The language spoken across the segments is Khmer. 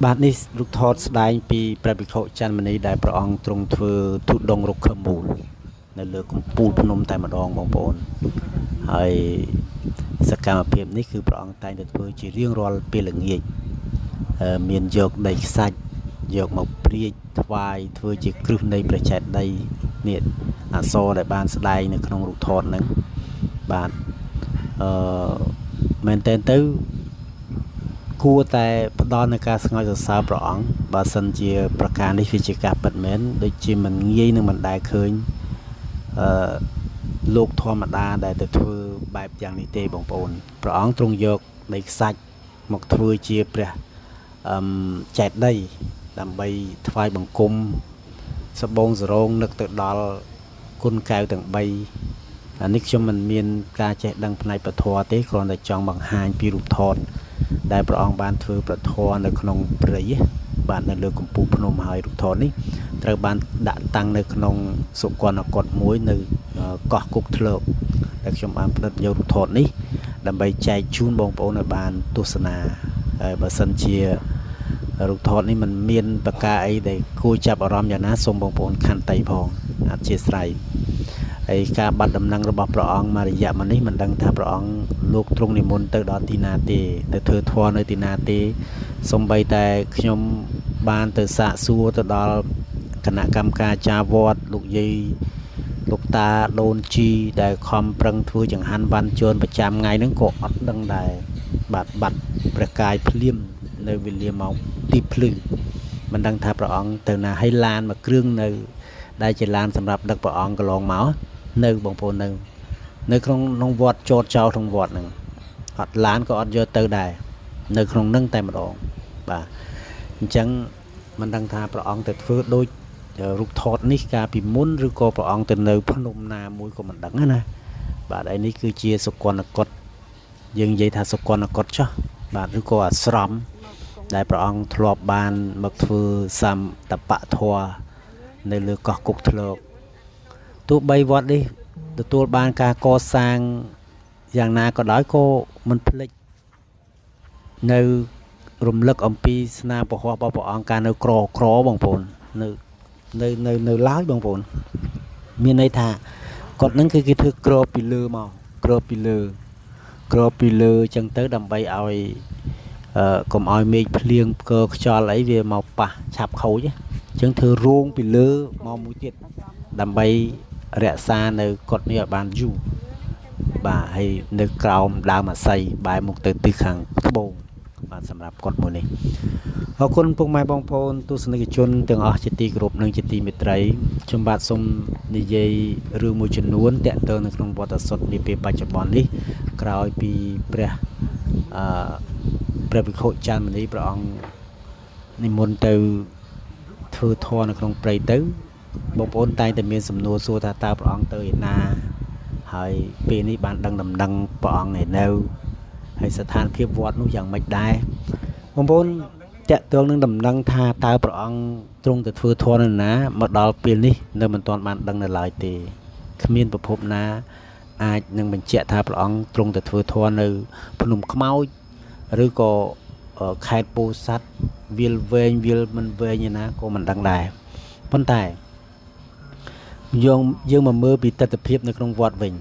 បាទនេះរូបថតស្ដែងពីព្រះភិក្ខុច័ន្ទមនីដែលព្រះអង្គទ្រង់ធ្វើធុដង្សរុក្ខមូលនៅលើកំពូលភ្នំតែម្ដងបងប្អូនហើយសកម្មភាពនេះគឺព្រះអង្គតែងតែធ្វើជារៀងរាល់ពេលល្ងាចមានយកដីខ្សាច់យកមកព្រាចថ្វាយធ្វើជាគ្រឹះនៃព្រះចេតិយនេះអក្សរដែលបានស្ដែងនៅក្នុងរូបថតហ្នឹងបាទអឺមែនតើទៅ គួរតែផ្ដល់នូវការស្ងើចសរសើរព្រះអង្គបើសិនជាប្រការនេះវាជាការពិតមែនដូចជាមិនងាយនឹងមិនដែលឃើញអឺលោកធម្មតាដែលទៅធ្វើបែបយ៉ាងនេះទេបងប្អូនព្រះអង្គទ្រង់យកដីខ្សាច់មកធ្វើជាព្រះអឹមចេតិយដើម្បីថ្វាយបង្គំសបងសរងនឹកទៅដល់គុណកែវទាំង3អានេះខ្ញុំមិនមានការចេះដឹងផ្នែកពធទេគ្រាន់តែចង់បង្ហាញពីរូបថតដែលព្រះអង្គបានធ្វើប្រធរនៅក្នុងព្រៃបាទនៅលើកំពូលភ្នំហើយរូបថតនេះត្រូវបានដាក់តាំងនៅក្នុងសុគន្ធកុដមួយនៅកោះគុកធ្លកដែលខ្ញុំបានផ្ដិតយករូបថតនេះដើម្បីចែកជូនបងប្អូនឲ្យបានទស្សនាហើយបើសិនជារូបថតនេះมันមានប្រការអីដែលគួរចាប់អារម្មណ៍យ៉ាងណាសូមបងប្អូនខន្តីផងអធិស្ឋានហើយការបាត់ដំណឹងរបស់ព្រះអង្គមួយរយៈមកនេះមិនដឹងថាព្រះអង្គលោកទ្រង់និមន្តទៅដល់ទីណាទេទៅធ្វើធម៌នៅទីណាទេសំបីតែខ្ញុំបានទៅសាកសួរទៅដល់គណៈកម្មការចាវត្តលោកយាយលោកតាដូនជីដែលខំប្រឹងធ្វើចង្ហាន់វ៉ាន់ជន់ប្រចាំថ្ងៃហ្នឹងក៏អត់ដឹងដែរបាទបាត់ព្រះកាយភ្លាមនៅវេលាម៉ោងទីភ្លឺមិនដឹងថាព្រះអង្គទៅណាហើយឡានមួយគ្រឿងនៅដែលជាឡានសម្រាប់ដឹកព្រះអង្គកន្លងមកនៅបងប្អូននៅនៅក្នុងក្នុងវត្តចតចោលក្នុងវត្តហ្នឹងអត់ឡានក៏អត់យកទៅដែរនៅក្នុងហ្នឹងតែម្ដងបាទអញ្ចឹងមិនដឹងថាព្រះអង្គទៅធ្វើដូចរូបថតនេះកាលពីមុនឬក៏ព្រះអង្គទៅនៅភ្នំណាមួយក៏មិនដឹងណាបាទឯនេះគឺជាសុគន្ធកុដយើងនិយាយថាសុគន្ធកុដចុះបាទឬក៏អាស្រមដែលព្រះអង្គធ្លាប់បានមកធ្វើសំតបៈធម៌នៅលើកោះគុកធ្លកទោះបីវត្តនេះទទួលបានការកសាងយ៉ាងណាក៏ដោយក៏មិនភ្លេចនៅរំលឹកអំពីស្នាមពហុរបស់ព្រះអង្គកាលនៅក្រក្របងប្អូននៅនៅនៅនៅឡើយបងប្អូនមានន័យថាគាត់នឹងគឺគេធ្វើក្របពីលើមកក្របពីលើក្របពីលើអញ្ចឹងទៅដើម្បីឲ្យកុំឲ្យមេឃភ្លៀងផ្គរខ្យល់អីវាមកប៉ះឆាប់ខូចអញ្ចឹងធ្វើរោងពីលើមកមួយទៀតដើម្បីរក្សានៅកុដនេះឲ្យបានយូរបាទហើយនៅក្រោមដើមអាស័យបែរមុខទៅទិសខាងត្បូងបាទសម្រាប់កុដមួយនេះអរគុណពុកម៉ែបងប្អូនទស្សនិកជនទាំងអស់ជាទីគោរពនិងជាទីមេត្រីខ្ញុំបាទសូមនិយាយរឿងមួយចំនួនតាក់ទងនៅក្នុងវត្តអសុទ្ធនាពេលបច្ចុប្បន្ននេះក្រោយពីព្រះអឺព្រះភិក្ខុច័ន្ទមនីព្រះអង្គនិមន្តទៅធ្វើធម៌នៅក្នុងព្រៃទៅបងប្អូនតែងតែមានសំណួរសួរថាតើព្រះអង្គទៅឯណាហើយពេលនេះបានដឹងដំណឹងព្រះអង្គឯនៅហើយស្ថានភាពវត្តនោះយ៉ាងម៉េចដែរបងប្អូនតាក់ទងនឹងដំណឹងថាតើព្រះអង្គទ្រង់ទៅធ្វើធម៌នៅណាមកដល់ពេលនេះនៅមិនទាន់បានដឹងនៅឡើយទេគ្មានប្រភពណាអាចនឹងបញ្ជាក់ថាព្រះអង្គទ្រង់ទៅធ្វើធម៌នៅភ្នំខ្មោចឬក៏ខេត្តពោធិ៍សាត់វាលវែងវាលមិនវែងឯណាក៏មិនដឹងដែរប៉ុន្តែយើងមកមើលពីទិដ្ឋភាពនៅក្នុងវត្តវិញ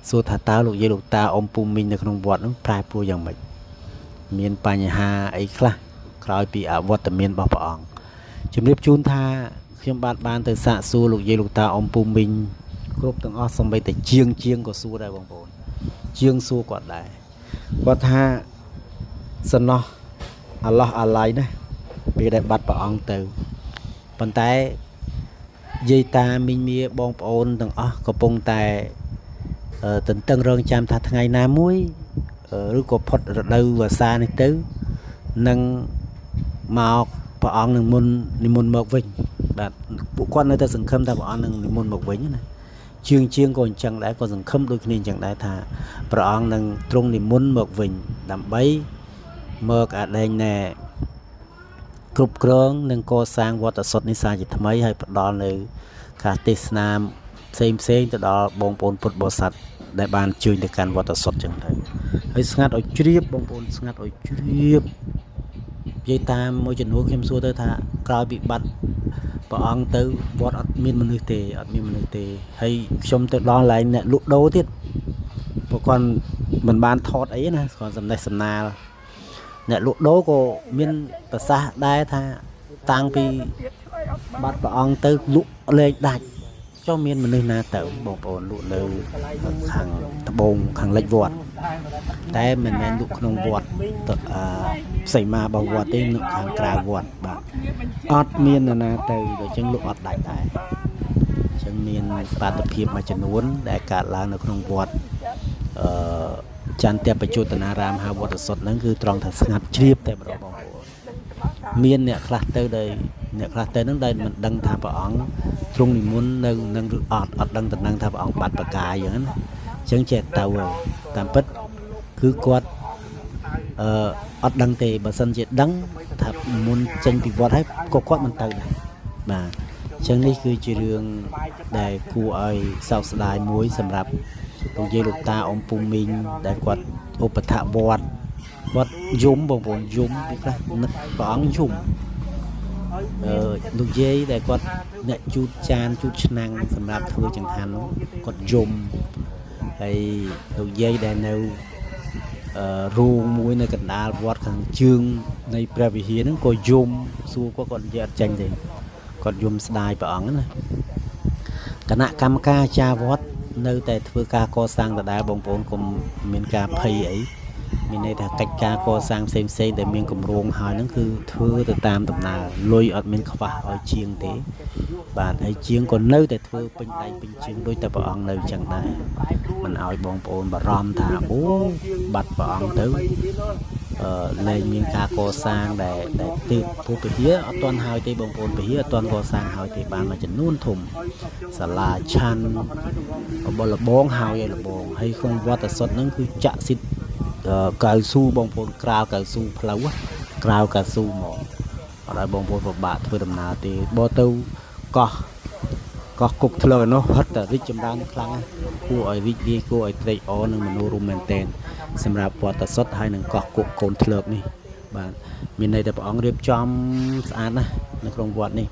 សួរថាតើលោកយាយលោកតាអ៊ំពូមីងនៅក្នុងវត្តនោះប្រែប្រួលយ៉ាងម៉េចមានបញ្ហាអីខ្លះក្រោយពីអវត្តមានរបស់ព្រះអង្គជំរាបជូនថាខ្ញុំបាទបានទៅសាកសួរលោកយាយលោកតាអ៊ំពូមីងគ្រប់ទាំងអស់សូម្បីតែជាងជាងក៏សួរដែរបងប្អូនជាងសួរគាត់ដែរគាត់ថាសំណោះអាឡោះអាឡៃណាពេលដែលបាត់ព្រះអង្គទៅប៉ុន្តែយាយតាមីងមាបងប្អូនទាំងអស់កំពុងតែទន្ទឹងរង់ចាំថាថ្ងៃណាមួយឬក៏ផុតរដូវវស្សានេះទៅនឹងមកព្រះអង្គនឹងមុននិមន្តមកវិញបាទពួកគាត់នៅតែសង្ឃឹមថាព្រះអង្គនឹងនិមន្តមកវិញណាជាងជាងក៏អញ្ចឹងដែរក៏សង្ឃឹមដូចគ្នាអញ្ចឹងដែរថាព្រះអង្គនឹងទ្រង់និមន្តមកវិញដើម្បីមកអាដែងណែគ្រប់គ្រងនិងកសាងវត្តអសុទ្ធនេះសាជាថ្មីហើយផ្ដល់នៅការទេសនាផ្សេងផ្សេងទៅដល់បងប្អូនពុទ្ធបរិស័ទដែលបានជួយទៅកាន់វត្តអសុទ្ធចឹងទៅហើយស្ងាត់ឲ្យជ្រាបបងប្អូនស្ងាត់ឲ្យជ្រាប និយាយតាមមួយចំនួនខ្ញុំសួរទៅថាក្រោយពីបាត់ព្រះអង្គទៅវត្តអត់មានមនុស្សទេអត់មានមនុស្សទេហើយខ្ញុំទៅដល់កន្លែងអ្នកលក់ដូរទៀតព្រោះគាត់មិនបានថតអីណាគ្រាន់សំណេះសំណាលអ្នកលក់ដូរក៏មានប្រសាសន៍ដែរថាតាំងពីបាត់ព្រះអង្គទៅលក់លែងដាច់ចុះមានមនុស្សណាទៅបងប្អូនលក់នៅខាងត្បូងខាងលិចវត្តតែមិនមែនលក់ក្នុងវត្តទៅអឺសីមារបស់វត្តទេនៅខាងក្រៅវត្តបាទអត់មាននរណាទៅដូច្នេះលក់អត់ដាច់ដែរអញ្ចឹងមានបាតុភិបមួយចំនួនដែលកើតឡើងនៅក្នុងវត្តអឺចន្ទបច្ចុតនារាមហៅវត្តសុទ្ធហ្នឹងគឺត្រង់ថាស្ងាត់ជ្រាបតែម្ដងបងប្អូនមានអ្នកខ្លះទៅដែលអ្នកខ្លះទៅហ្នឹងដែលមិនដឹងថាព្រះអង្គទ្រង់និមន្តនៅនឹងឬអត់អត់ដឹងតំណែងថាព្រះអង្គបាត់បកាយអញ្ចឹងណាអញ្ចឹងចេះទៅហើយតាមពិតគឺគាត់អឺអត់ដឹងទេបើសិនជាដឹងថាមុនចេញពីវត្តហើយក៏គាត់មិនទៅដែរបាទអញ្ចឹងនេះគឺជារឿងដែលគួរឲ្យសោកស្ដាយមួយសម្រាប់លោកយាយលោកតាអ៊ំពូមីងដែលគាត់ឧបថវត្តគាត់យំបងប្អូនយំពីខ្លះនឹកព្រះអង្គយំ អឺលោកយាយដែលគាត់អ្នកជូតចានជូតឆ្នាំងសម្រាប់ធ្វើចង្ហាន់នោះគាត់យំហើយលោកយាយដែលនៅអឺរូងមួយនៅកណ្ដាលវត្តខាងជើងនៃព្រះវិហារហ្នឹងក៏យំសួរគាត់គាត់និយាយអត់ចេញទេគាត់យំស្ដាយព្រះអង្គណាគណៈកម្មការអាចារ្យវត្តនៅតែធ្វើការកសាងដដែលបងប្អូនកុំមានការភ័យអីមានន័យថាកិច្ចការកសាងផ្សេងផ្សេងៗដែលមានគម្រោងហើយហ្នឹងគឺធ្វើទៅតាមដំណើរលុយអត់មានខ្វះឲ្យជាងទេបាទហើយជាងក៏នៅតែធ្វើពេញដៃពេញជើងដូចតែព្រះអង្គនៅចឹងដែរមិនឲ្យបងប្អូនបារម្ភថាអូបាត់ព្រះអង្គទៅអឺលែងមានការកសាងដែលដែលទើបពុទ្ធវិហារអត់ទាន់ហើយទេបងប្អូនវិហារអត់ទាន់កសាងហើយទេបានមួយចំនួនធំសាលាឆាន់បលលបងហើយឲ្យលបងហើយក្នុងវត្តសុទ្ធហ្នឹងគឺចាក់ស៊ីត កៅស៊ូបងប្អូនក្រាលកៅស៊ូផ្លូវក្រៅកៅស៊ូមកអត់ឲ្យបងប្អូនពិបាកធ្វើដំណើរទេបើទៅកោះកោះគុកធ្លឹកឯនោះហិតតែរីកចម្រើនខ្លាំងណាស់គួរឲ្យរីករាយគួរឲ្យត្រេកអរនិងមនោរម្យមែនទែនសម្រាប់វត្តសុទ្ធហើយនឹងកោះគុកកូនធ្លឹកនេះបាទមានន័យថាព្រះអង្គរៀបចំស្អាតណាស់នៅក្នុងវត្តនេះ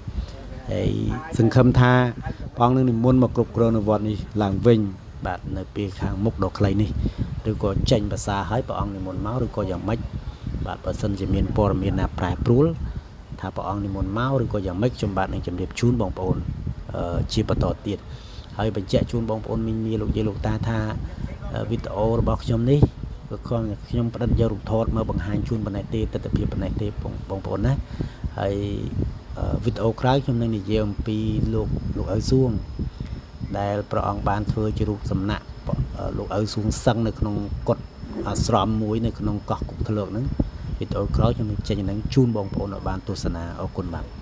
ហើយសង្ឃឹមថាព្រះអង្គនឹងនិមន្តមកគ្រប់គ្រងនៅវត្តនេះឡើងវិញបាទនៅពេលខាងមុខដ៏ខ្លីនេះឬក៏ចេញភាសាឲ្យព្រះអង្គនិមន្តមកឬក៏យ៉ាងម៉េចបាទបើសិនជាមានព័ត៌មានណាប្រែប្រួលថាព្រះអង្គនិមន្តមកឬក៏យ៉ាងម៉េចខ្ញុំបាទនឹងជម្រាបជូនបងប្អូនជាបន្តទៀតហើយបញ្ជាក់ជូនបងប្អូនមីងមាលោកយាយលោកតាថាវីដេអូរបស់ខ្ញុំនេះគឺខ្ញុំផ្ដិតយករូបថតមកបង្ហាញជូនប៉ុណ្ណេះទេទស្សនវិជ្ជាប៉ុណ្ណេះទេបងប្អូនណាហើយវីដេអូក្រោយខ្ញុំនឹងនិយាយអំពីលោកលោកឪសួងដែលព្រះអង្គបានធ្វើជារូបសំណាក់លោកឪសួងសឹងនៅក្នុងកុដិអាស្រមមួយនៅក្នុងកោះគុកធ្លកហ្នឹងវីដេអូក្រោយខ្ញុំនឹងចេញនឹងជូនបងប្អូនឲ្យបានទស្សនាអរគុណបាទ។